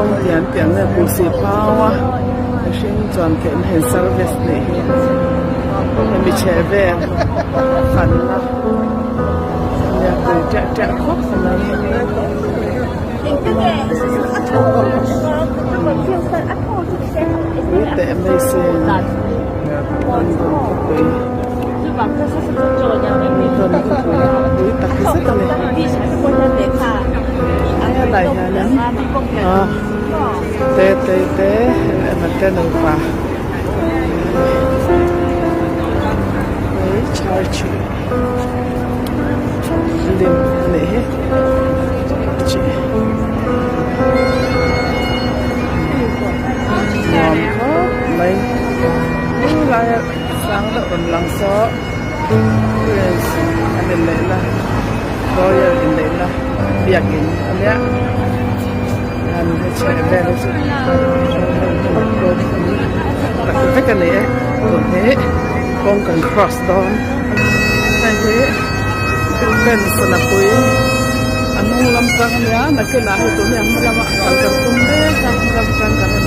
Kawng lian piang nge buhsih phau a mihring chuan theihna hei service nih hi hemi chheh vel fanna nia pui ṭiah ṭiah khawp mai. Pui teh mai sin London khawpui London khawpui pui tak zet a ni helai hianin ah te te te emaw te nupa hei church lim a nih hi nuam khawp mai helaia sang deuh rawn lang saw prince an inneihna royal inneihna biakin a nia an chheh vel hi chu tak vek a ni e tun hi kawng kan cross dawn hei hi fence a pui a hnung lam tang a nia nakinah hei tun hi a hma lama kal kan tum mek a hma lam tang kan rawn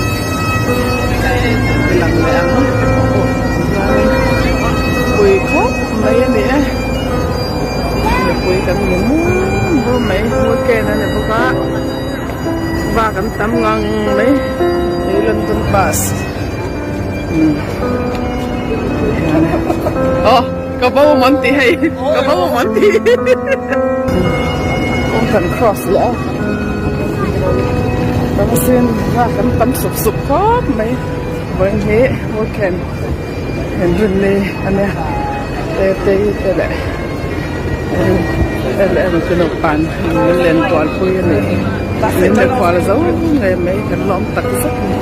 ti lang leh ang tihianin pui khawp mai a ni e mipui kan ni mur mur mai weekend a ni bawk a vak an tam ngang mai hei London bus. Aw ka bo awm an ti hei ka bo awm an ti kawng kan cross leh a tam sin a kan tam sup sup khawp mai vawiin hi weekend inrinni a nia te te te leh em em te nupa min len kual pui a nih hi min be kual zo ngei mai kan lawm tak zet a ni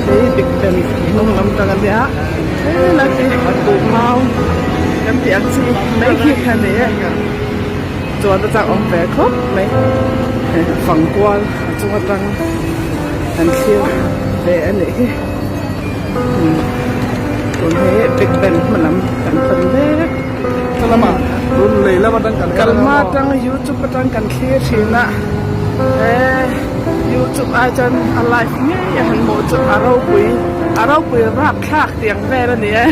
hei big ben hnung lam tang a nia helai hi mau kan tih ang chi mai khi kha a ni e chuan a chak awm ve khawp mai fang kual a chung atang an thlir ve a nih hi tun hi big ben hma lam kan pan mek. Kalma atang youtube atang kan thlir thin a he youtube ai chuan a live ngei a han hmuh chu a ropui a ropui rapthlak tiang vel a ni e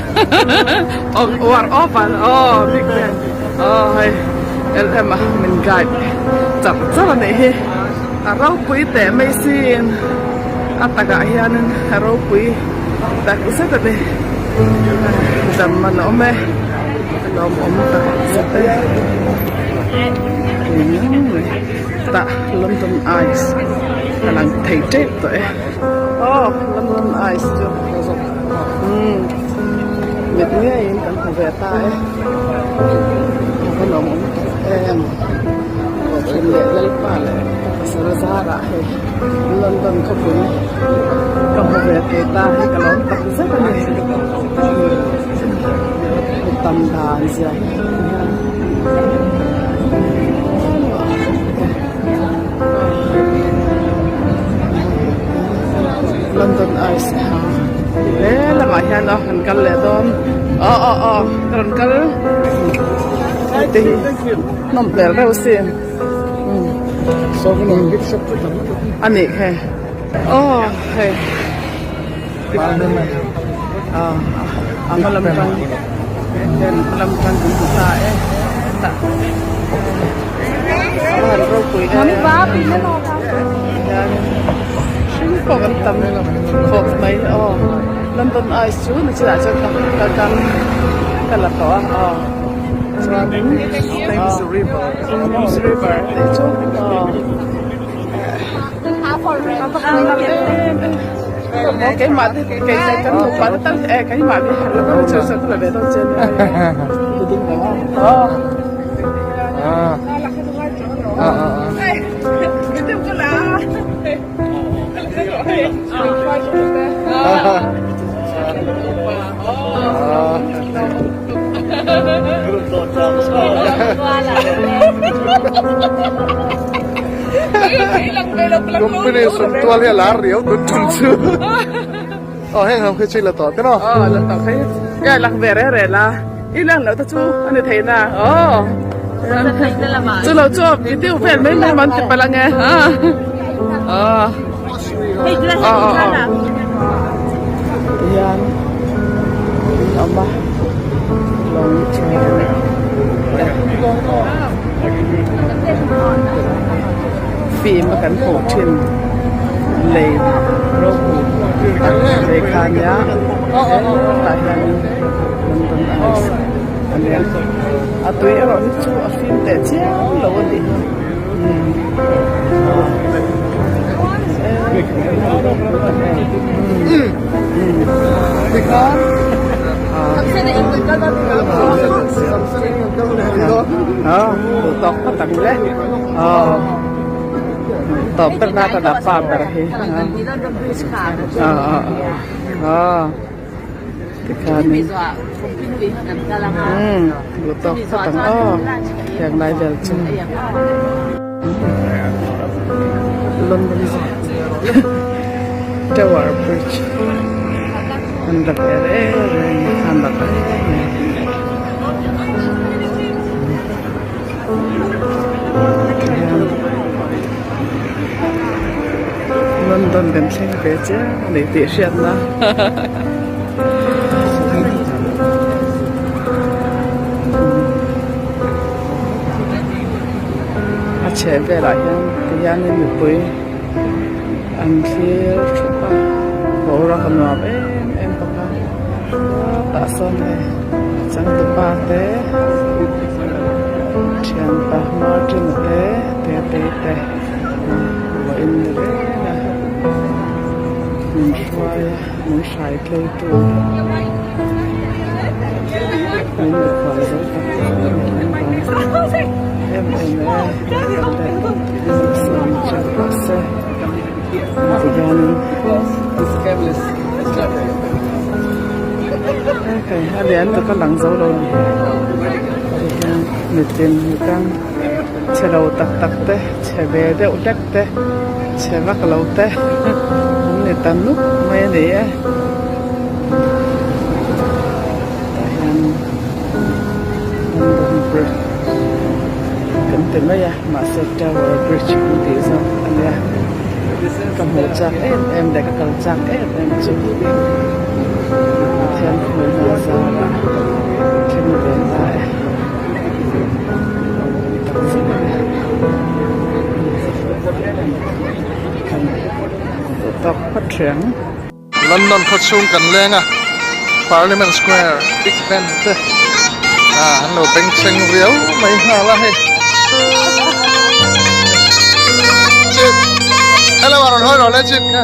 uar over aw big ben aw hei lm a min guide char char a nih hi a ropui teh mai sin a takah hianin a ropui tak zet a ni dam man a awm e. Lawmawm tak zet e tah London Eyes a lang thei tep tawh e aw London Eyes chu umm mit ngeiin kan hmu ve ta e a va lawmawm tak em hlawhtling leh Lalpa leh ka pasal zarah hei London khawpui ka hmu ve thei ta hi ka lawm tak zet a ni. Tam dan zia hi London Eyes ha he lamah hian aw kan kal leh dawn aw aw aw ka rawn kal hei te hi nawm hmel reuh sin a nih hei aw hei. A hma lam tang hian hma lam tang kan hmu ta e tah a va han ropui em hian hring pawh kan tam khawp mai aw London Eyes chu ni chinah chuan ka ka kan ka la tawh a aw chuanin Thames River Thames River tih chu aw. A va han nalh em em aw keimah te kei te kan nupa te tal e keimah te han la dawn che chuan ka la ve dawn che nia aw Company sumtual hi a lar riau tun tum chu aw heng ho khi chu i la tawh te maw aw la tawh phei e lang ve reh reh la i lang loh te chu a ni thei na aw chu lo chu video vel mai mai man ti palh ange aw. Tihian in awm a lawng chu film a kan hmuh thin lei ropui tak lei kha a nia hetah hianin London Eyes a nia a tui erawh hi chu a fim teh chiam lo a nih hi. Tikhianin umm duh tawk phawt ang aw heng lai vel chu London Tower Bridge an la ve reng reng a an la ve reng reng. London kan thleng ve chiang a ni tih hriatna a chheh velah hian tihianin mipui an thlir thup a boruak a nuam em em bawk a tah sawn hei changtupa te thianpa Martin te Tetei te vawiin ni reng a min hruai a min hrai tlei tu min mikhual zo tak tak em em e sawm teuh rawh se tihianin hei a lian tak a lang zo lo a ni tihian mitin mitang. Chhe lo tak tak te, chhe ve deuh hlek te, chhe vak lo te an ni ta nuk mai a ni e. Tah hian London Bridge kan ti mai a, mahse Tower Bridge kan tih zawk a nia. Ka hmuh chak em em leh ka kal chak em em chu Pathian hmuhna zarah thleng ve ta e. London khaw chhung kan leng a Parliament Square Big Ben te ah an lo bengchheng riau mai nghal a hei chit hello a rawn hawi rawh le chit kha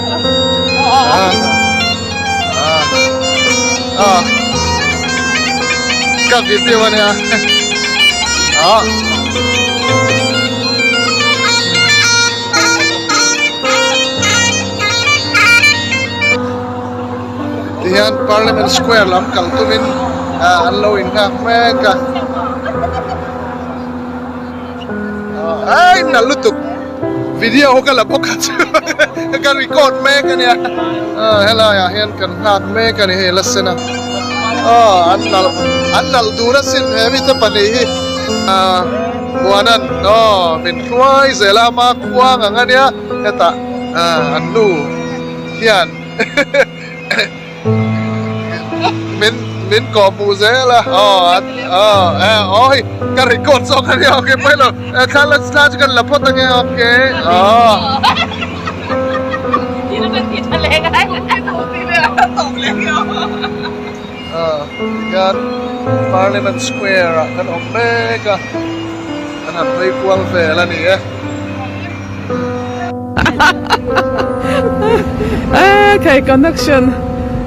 ah ah ah ka video a nia ah Tihian Parliament Square lam kal tumin an lo inghak mek a. Ai nalh lutuk video ho ka la bawk a chu ka record mek a nia helai ah hian kan nghak mek a ni hei la sen a aw an nalh an nalh dun asin he mite pahnih hi Muanan aw min hruai zel a ama khuang ang a nia hetah an nu hian Min min kawh hmuh zel a aw aw eh aw hei ka record zawk a nia okay pawi lo thla la thla chu kan la phawt ange okay aw. Tikhian Parliament Square ah kan awm mek a kan han hawi kual vel a ni e. Khai connection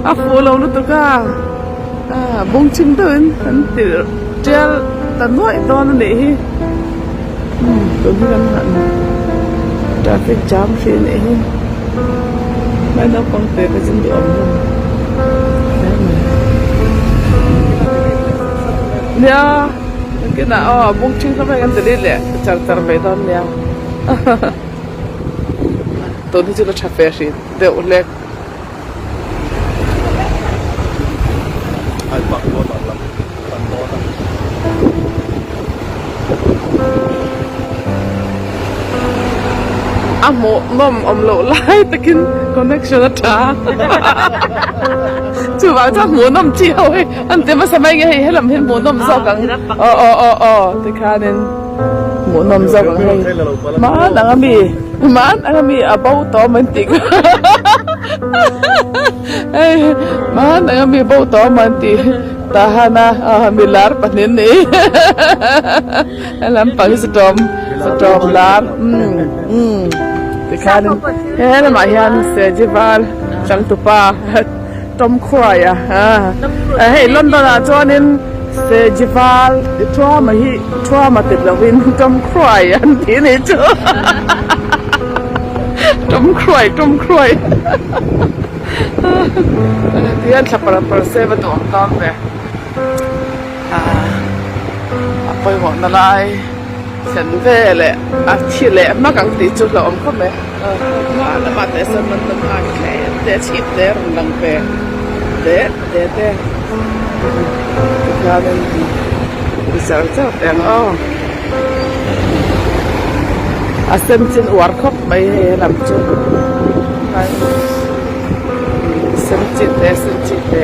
a fuh lo lutuk a bung chim deuhin an ti tial ta nuaih dawn a nih hi tun hi kan han traffic jam hrih a nih hi hmai naupang te te chu duhawm hlawm hle mai nia nakinah aw bung chim kha kan delete leh char char mai dawn nia. Tun hi chu la tha fe hrih deuh hlek. A hmuh nawm awm loh lai takin connection a tha chuvang chuan hmuh nawm chi ho hi an ti hmasa mai nge hei helam hi hmuh nawm zawk ang aw aw aw aw tikhanin hmuh nawm zawk ang hei hman ang ami hman ang ami a bo tawh min tih kha hei hman ang ami bo tawh min tih tahana milar pahnih an ni. Helam pang hi satawm satawm lar umm umm tikhianin he lamah hian Sejival changtupa Tom Khuaia a hei London ah chuanin Sejival Thuama hi Thuama ti lovin Tom Khuai an tih a nih chu Tom Khuai Tom Khuai tihian thla par par se va duh ang dawn ve. A pawimawhna lai thlen ve leh a thi leh hmak ang tih chu hlauhawm khawp mai. Hma lamah teh sawn London line tlem te chhip te a rawn lang ve det det e. Tikhianin ti char char teh ang aw. A sen chin uar khawp mai hei helam chu. Sen chi te sen chi te.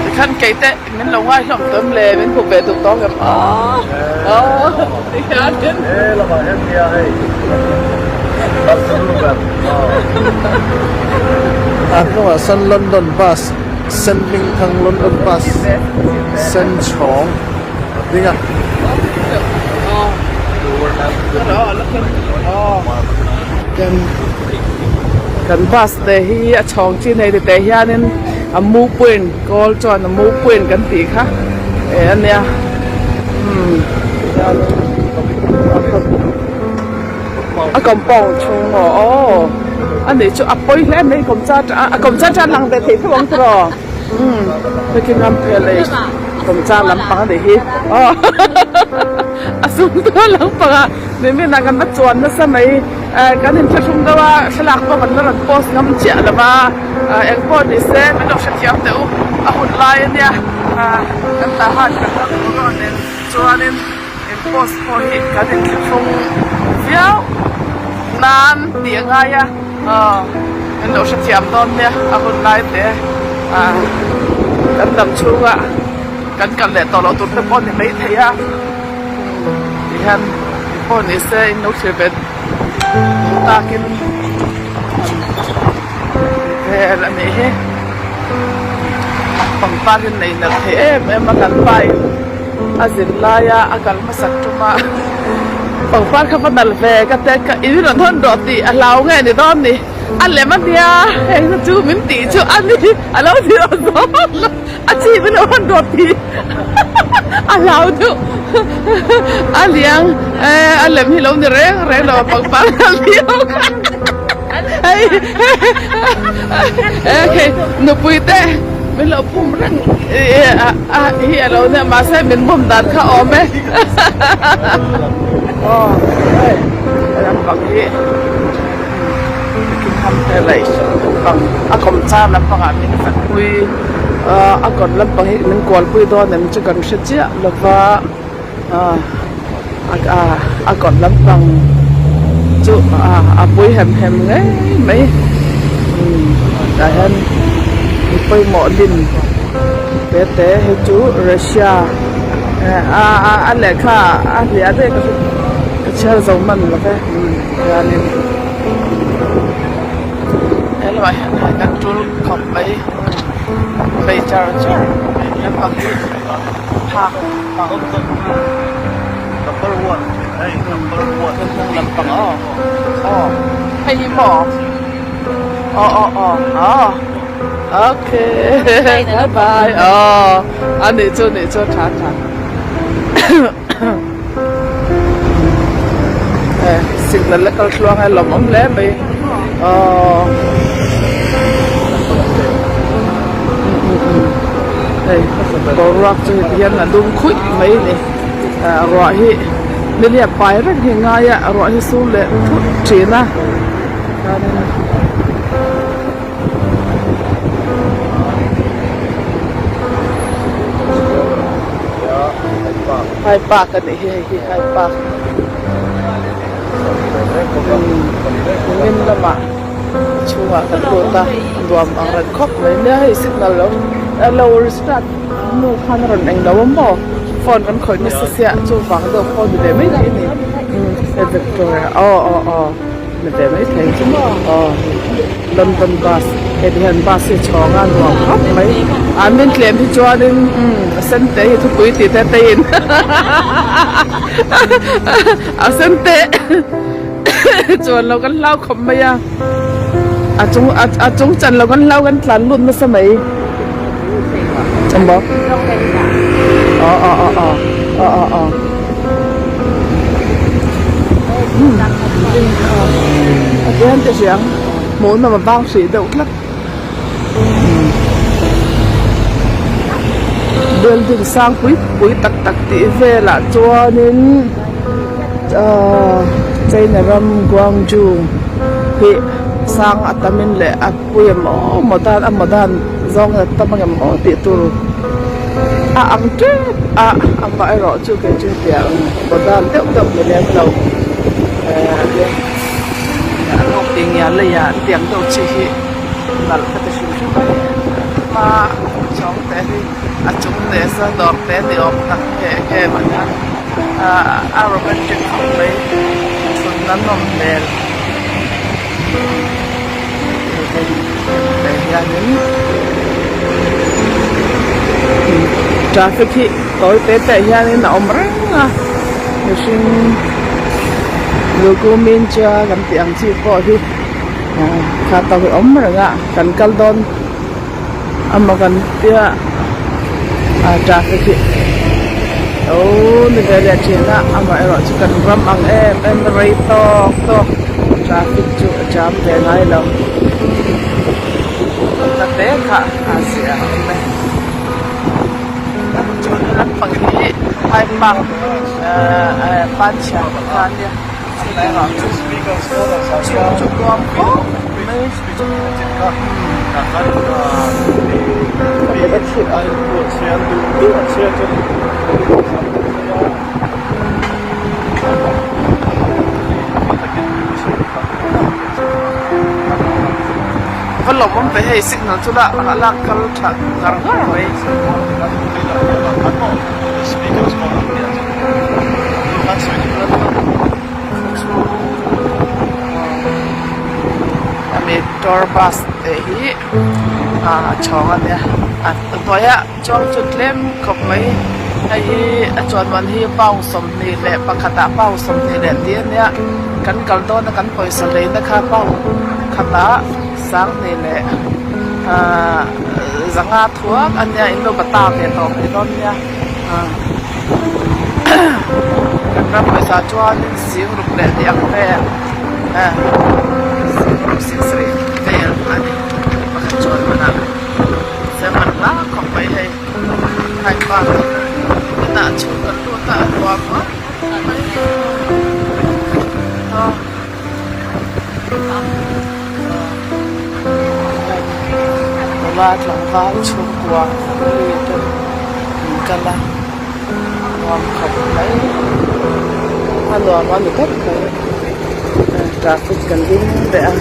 Tikhan kei te min lo ngai hlawm tawm le min hmu ve duh tawng em aw aw tikhianin He lamah hian nia hei Barcelona ber aw A hnungah sawn London bus sen hming thang London bus sen chhawng a ding a. Kan bus te hi a chhawng chin hei tete hianin a mu puin kawl chuan a mu puin kan tih kha eh a nia umm a compound chhung aw aw a nih chu a pawi hle mai kawmchar a kawmchar chuan lang ve thei tho ang tiraw umm Buckingham Palace kawmchar lampang a nih hi aw a sum dawn lampangah. Nimin ah kan va chuan nasa mai kan inthlahrung deuh a thlalak pawh kan la rawn post ngam chiah lo va eng pawh ni se min lo hrethiam teh u a hun lai a nia kan tah han kan la tur a nen chuanin in post pawh hi kan inthlahrung viau nan tih a ngai a min lo hrethiam dawn nia a hun lai te kan dam chhunga kan kal leh tawh loh tur te pawh a ni maithei a. Tihian pawh ni se in lo thlir ve duh takin vel a nih hi pangpar hi nei nalh thei em em a kan pa in a zin laia a kal hmasak tum a pangpar kha va nalh ve ka te ka in rawn hawn rawh tih a hlau nge ni dawn ni a lem a nia heng te chu min tih chu a ni a lo ti rawh zawk a chi min lo hawn rawh tih. A hlau deuh a liang a lem hi lo ni reng reng lo a pangpar a liau kha hei hei nupui te min lo pum reng hi a lo nia mahse min bum dan kha awm e aw hei lampang hi a kawmchar lampangah min fanpui. Ahh a kawt lampang hi min kualpui dawn em chu kan hre chiah lo va ahh a kawt lampang chu ah a pui hem hem ngei mai umm tah hian mi pawimawh lim te te hei chu Russia a a lehkha a hliah daih ka hre ka chhiar zo hman lo ve umm tihianin he lamah hian kan tul khawp mai. Bei char char lampang hi phak pang hnung lampang aw aw hei hi maw aw aw aw aw okay bye bye aw a nih chu nih chu tha tha signal la kal thluang a lawmawm hle mai aww hei boruak chu heti hian a dum khuih mai a ni ah ruah hi niliak pai reng hi a ngai a ruah hi sur leh thut thin a chuanin. Hyde Park a nih hi hei hi Hyde Park nimin lamah chhungah kan lut a nuam ang reng khawp mai nia hei signal lo lo restart hnu khan a rawn eng lo a maw phone kan khawih nasa sia chuvang deuh pawh ni ve mai thei a ni Victoria aw aw aw ni ve mai thei aw London bus heti hian bus hi chhawng a nuam khawp mai a min tlem hi chuanin umm a sen te hi thupui tih te te in a sen te chuan lo kan hlau khawp mai a a chung a chung chan lo kan hlau kan tlan lut nasa mai engmaw aw aw aw aw aw aw aw. A tlem te hriang hmuh nawm a vang hrih deuh tlat building sang pui pui tak tak tih velah chuanin ahh China ram Guangzhou hi sang a tamin leh a pui em aw maw dan a maw dan zawng a tam ang em aw tih tur a ang tep a amaherawh chu kei chu hetiang maw dan deuh deuh ni lem lo eh ti ngial leiah tiang deuh chi hi nalh ka ti hrim hrim a ni hma chhawng te hi a chung leh sa dawr te ni awm tak nge nge mahni a romantic khawp mai chhun a nawm hmel. Traffic hi tawi te te hianin a awm reng a mihring lukumin chu kan tih ang chi pawh hi kha tawk hi a awm reng a kan kal dawn amaw kan tia a traffic hi lo ni ve leh thin a amaherawh chu kan ram ang em em rei tawk tawk traffic chu a jam ve ngai lo ta te kha a zia a awm e chuan lampang hi Hyde Park ehh panchhia te kha a nia amaherawh chu chhung chu nuam khawp mai. Va lawm awm ve hei signal chu lah a lak kal tha ngar ngar mai. Ami tour bus te hi a chhawng a nia a hnuaiah chuang chu tlem khawp mai hei hi a chuan man hi pound 21 ah pound 20 tih a nia kan kal dawn a kan pawisa leina kha pound khatah sanghnih leh ahh zanga thuak a nia in lo bata ve tawh mai dawn nia. Kan ram pawisa chuanin sing ruk leh tih ang vel eh sing ruk sing sarih vel a ni pakhat chuan hmanah seven hlak khawp mai hei Hyde Park inah chhung kan lut a a nuam a nula tlangval chhungkua family te an kal a nuam khawp mai a nuam a ni tawp mai traffic kan ding leh a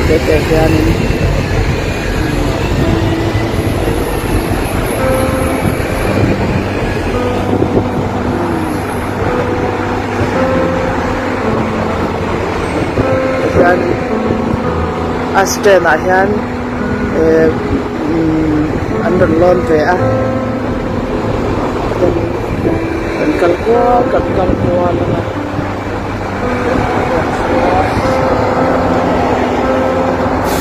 tete hianin. Hian a stand ah hian eh umm an rawn lawn ve a kan kal kual kan kal kual anga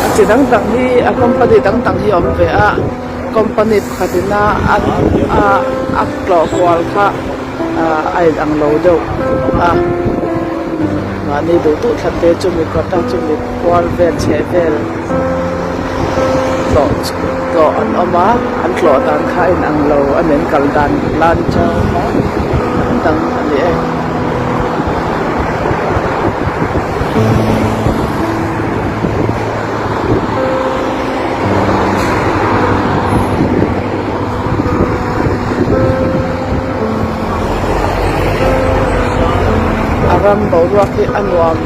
a chi dang dang hi a company dang dang hi a awm ve a company pakhat ina a a a tlawh kual kha ah a in ang lo deuh a mahni duh duh thla te chumi kawt a chumi kual vel chheh vel tlawh tlawh an awm a an tlawh dan kha a in ang lo a ni an kal dan lan chauh a dang a ni e. Boruak hi a nuam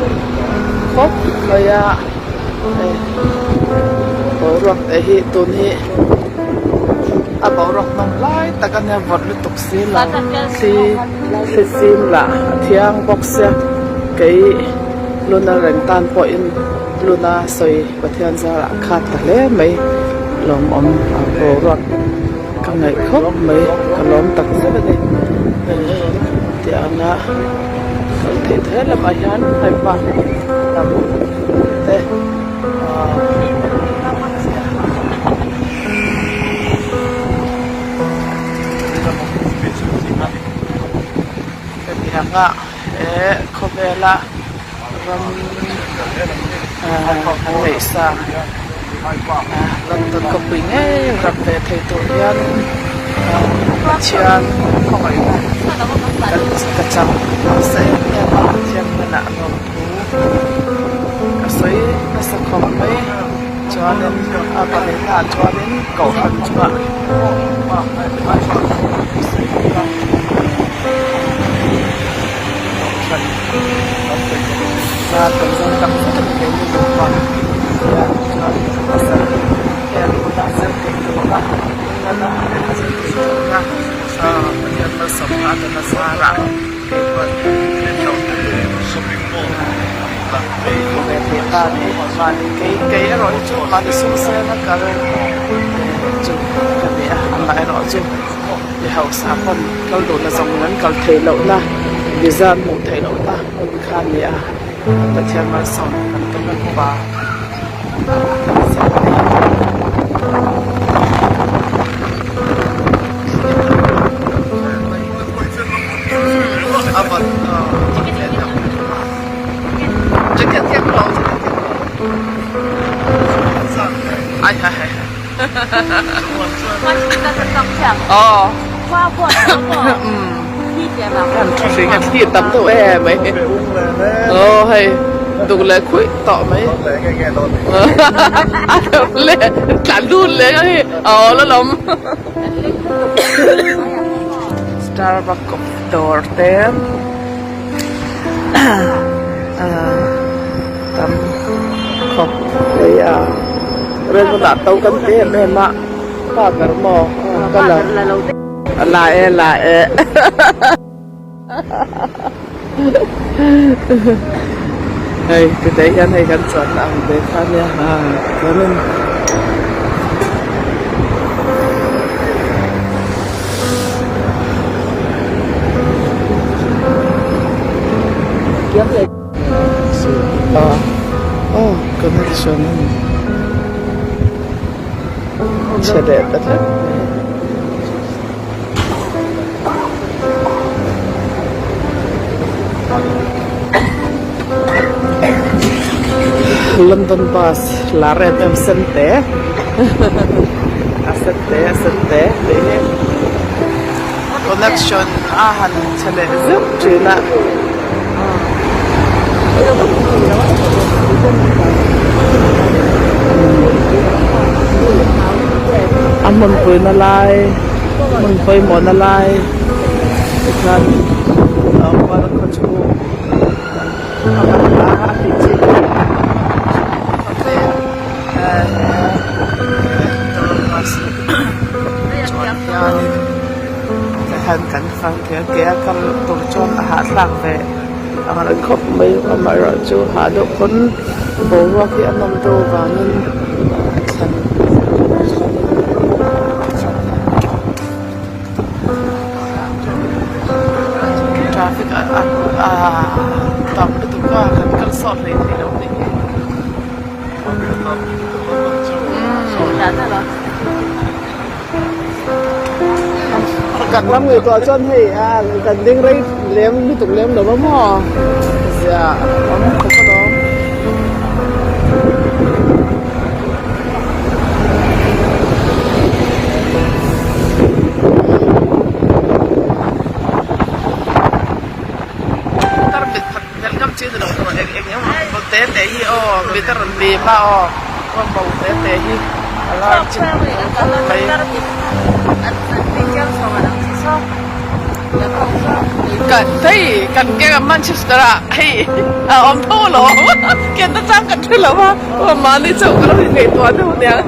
khawp mai a hei boruak te hi tun hi a boruak nawm lai tak a nia vawt lutuk si lo thli thli fim lah a thiang bawk sia kei luna reng tan pawhin luna sawi Pathian zarah a khat ta hle mai lawmawm a boruak ka ngaih khawp mai ka lawm tak zet a ni tih anga kal theih theih lamah hian hei park lam te ahh hetianga he khawvela ram ahh an neih sa London khawpui ngei ram ve thei tur hian Pathian khawngaihna ka chang nasa em em a, Pathian hnenah lawmthu ka sawi nasa khawp mai. Chuanin a pahnih ah chuanin kohhran chungah sawi bawk a kohhran zar kan zawng tak zet a ni keini nupa hian chuan pasal hian hunah zir thei tura England a lehkha zir thei tura Pathian malsawmna a dawna zarah kei pawn ve thei ta a ni. Mahni kei kei erawh hi chu mahni sum sena kal chu ka ni a, amaherawh chu mi hausa pawn kal duhna zawng an kal theih lohna visa an hmuh theih lohna hmun kha a ni a, Pathian malsawm kan tum a hnuah kan zir a ni. Starbucks dawr te tam khawp mai a Red ah to kan ti em em a pa ber maw ka lo la e la e hei tute hian hei kan chuanna ang ve kha ania chuanin. Connection chhe leh ta tlat mai. London bus lar em em sen te a sen te a sen te tih hi connection a han chhe leh zeuh thin a. A hmunpui na lai hmun pawimawh na lai tikhian a awm a khaw chhung a tih chi chuan hianin tihian kan fang thei a ke a kal tur chuan a hahthlak ve ang reng khawp mai amaherawhchu hah deuh pawn boruak hi a nawm deuh avangin a thlan. Traffic a a tam lutuk a kan kal sawt hlei thei lo nih hi. Kan ram ngaihtuah chuan hei a kan ding rei lem lutuk lem lo va maw zia awm khawp alawm. Kan hei kan keng a Manchester ah hei a awm tho alawm ken na chang kan hre lo a aw mahni chauh ka lo ingaihtuah deuh aniang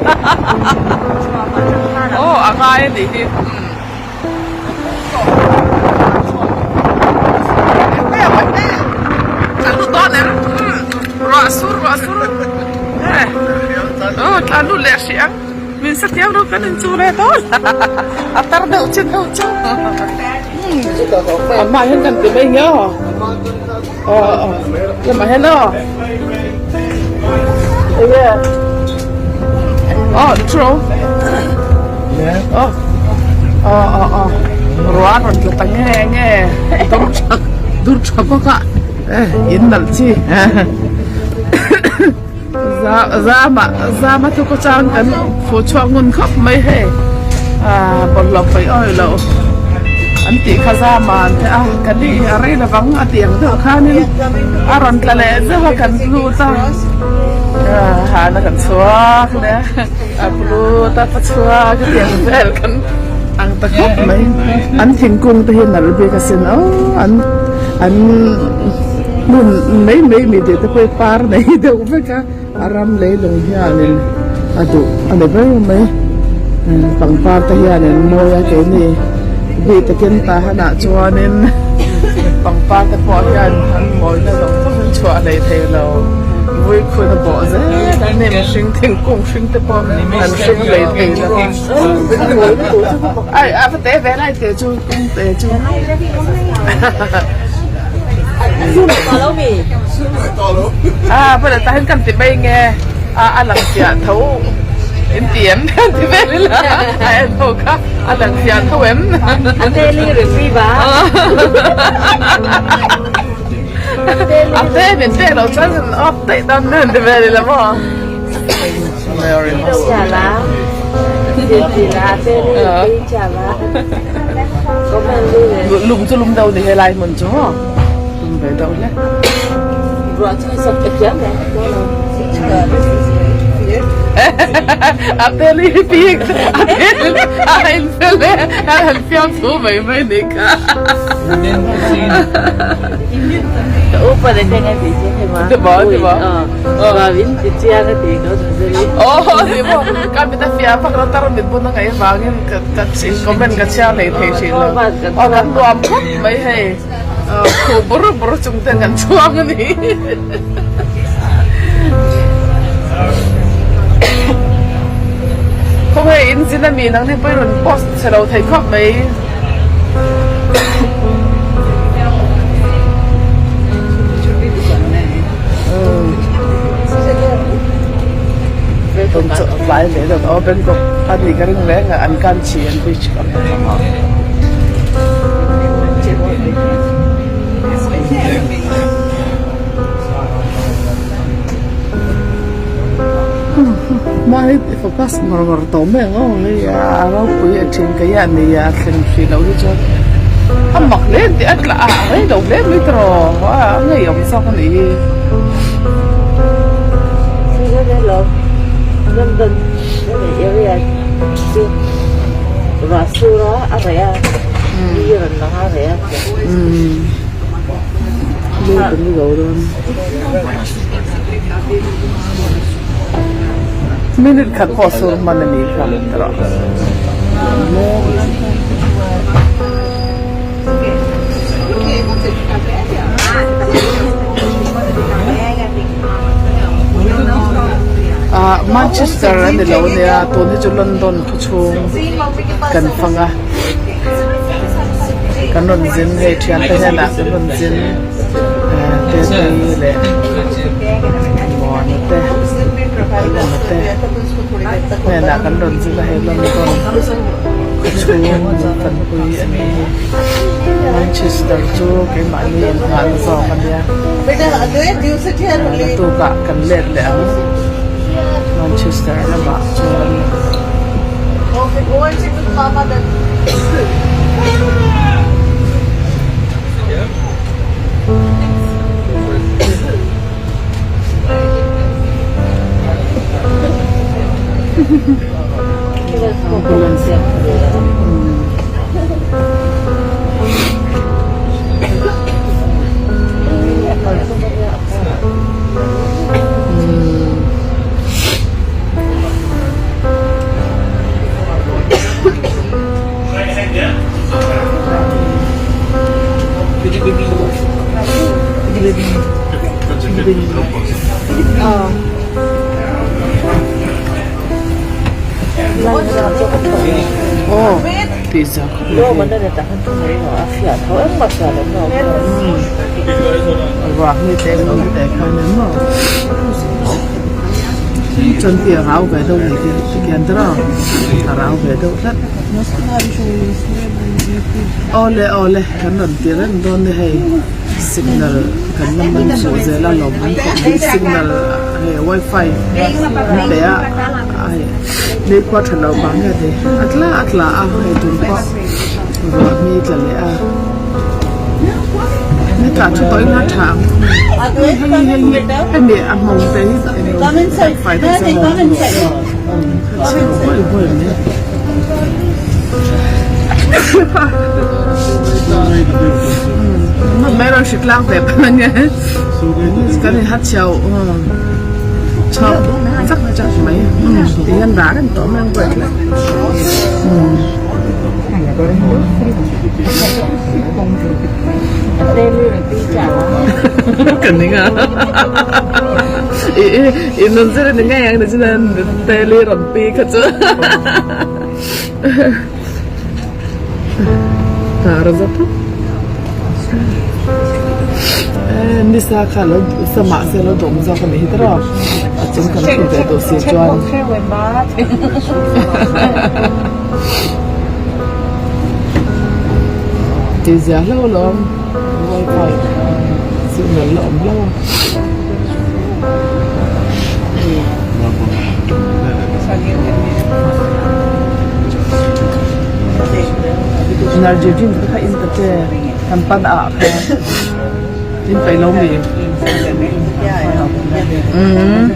aw a ngai a nih hi ruah sur ruah sur aw tlan lut leh hrih ang min sa thiam ru kan in chu leh dawn a tar deuh chin ho chu a hmaah hian kan ti mai nge aw aw aw lamah hian aw enge aw true aw aw aw aw ruah a rawn tla ta nge nge dawr tha dur tha bawk a eh in nalh chi zama zama thu khaw chang kan fuh chhuak ngun khawp mai hei ah bawlhhlawh paih awi loh an tih kha zama an ti a ka ni a rei lovang a tih ang deuh khanin a rawn tla leh zeuh a kan lut a ah hana kan chhuak leh a lut a pa chhuak a tih ang vel kan ang ta khawp mai an thingkung te hi nalh bik asin aw an an. Hmun mai mai mi tih te pawh hi par nei deuh vek a a ram leilung hianin a duh a ni ber mai pangpar te hianin mawi a keini bik takin tahanah chuanin pangpar te pawh hian an mawina zawng zawng in chhuah hlei thei lo vui khun a bawh zel a hnim hring thingkung hring te pawh an hring hlei thei lo ai a va te ve lai te chu kawng te chu. A bulah tah hian kan ti mai nge a a lang fiah tho in ti em ti vel ila a en ho kha a lang fiah tho em a te min pek loh chuan kan off daih dawn nen ti vel ila maw. Lum chu lum deuh a ni helai hmun chu maw lum ve deuh hle. A tel hi bik a tel a in fel e a han fiam thu mai mai ni kha. Ka mit a fiah vak lo tar mit bun a ngaih avangin ka comment ka chhiar hlei thei thin lo. Aw kan nuam khawp mai hei. Khuh bur bur chung ten kan chhuang a ni. Khawnge in zin a mi nang ni pawh i rawn post chhe lo thei khawp mai. Tlai leh dawn aw Bangkok a nih ka ring reng a an kan chhi an beach ka hmu ang a. Mahni focus ngawr ngawr tawh mai ang aw hei a ropui a then ka hian nei a thleng hrih loh hi chuan a mak hle ang tih a tla a rei lo hle mai tawh a ngeiawm zawk a nih hi. Minute khat pawh sur hman a nih kha erawh. Ah Manchester a ni lo ania tun hi chu London khaw chhung kan fang a kan rawn zin hei thiante hnenah kan rawn zin. Tetei leh Muana te Lawma te hnenah kan rawn zin a hei London khaw chhung fanpui a ni hi Manchester chu keimahni inngahna zawk a nia naktukah kan let leh ang Manchester lamah chuan. Aw tih zia khawp mai hei ruah hi te eng te khan a maw chuan khi a rau ve deuh ni khi tikhian tiraw a rau ve deuh tlat awle awle kan rawn ti reng dawn ni hei signal kan la man chhuah zel a lawm an khawp mai signal hei wifi an pe a hei ni khua tha lo vang nge ni a tla a tla a hei tun pawh ruah mi tla leh a ni tla thu tawh ila tha ang hei hei hei hemi a hmawng te hi englo fai deuh se maw chhe huai huai mai. Mai rawn hrit lang ve pang ange kan in hat chhiau chhawk chak chak mai ti hian dah reng tawh mai ang pawh ka ning a i nun zir ni ngei ang ni chuan teli rawn pi kha chu. Tar za thawk nisa kha lo samah se lo dawm zawk a nih hi tiraw a chung kan hmu ve tawh si chuan tih zia hlauh alawm wifi signal la awm hlauh a. Energy drink te kha in ta che kan pan ah kha in peih lo mi umm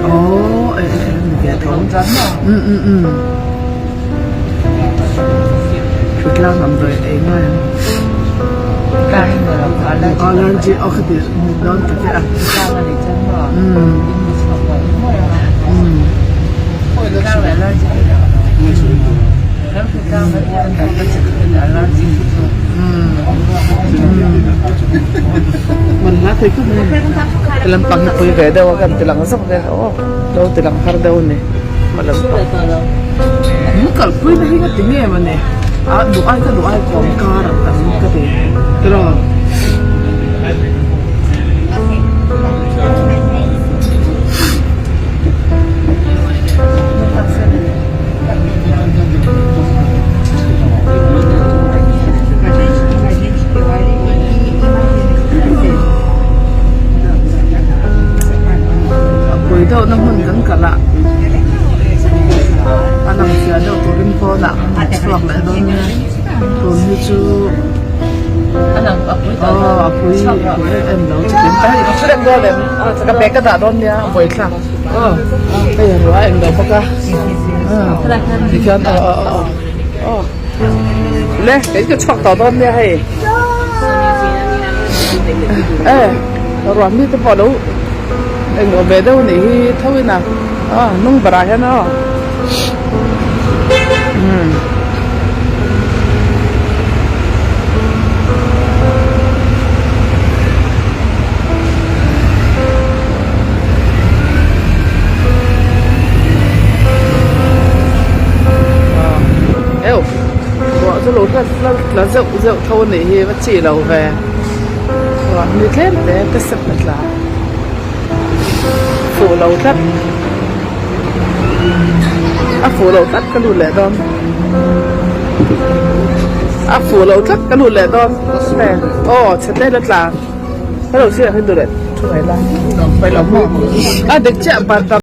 aww eh eh ni ve tho um um um hritlang damdawi ei ngai ang allergy aw khati ni dawn ta che a umm umm. Man hla thei khawp mai a ni lampang hi pui ve deuh a kan ti lang zawk ve aw lo ti lang har deuh a ni hma lampang in kalpui na hi ka ti nge mawni a duh ai ka duh ai kawm kar a tam ka ti tiraw. A pui deuh na hmun kan kalh a a lang fiah deuh turin pawnah kan chhuak leh dawn nia tun hi chu aw a pui pui em em lo chu tin ka bag ka dah dawn nia a buaithlak. Aw hei a ruah a eng lo bawk a tikhian aw aw aw aw le kei ka chhuak tawh dawn nia hei e ruah mi te pawh lo eng lo ve deuh anih hi tho in a aw hnung berah hian aw umm. Eu ruah chu lo hlat hlat tla zeuh zeuh tho a nih hi va chi lo ve ruah ni tlem te te sep a tla fuh lo tlat a fuh lo tlat ka lut leh dawn a fuh lo tlat ka lut leh dawn aw chhe te la tla. Hello sir hei duh leh thu mai la a dik chiah.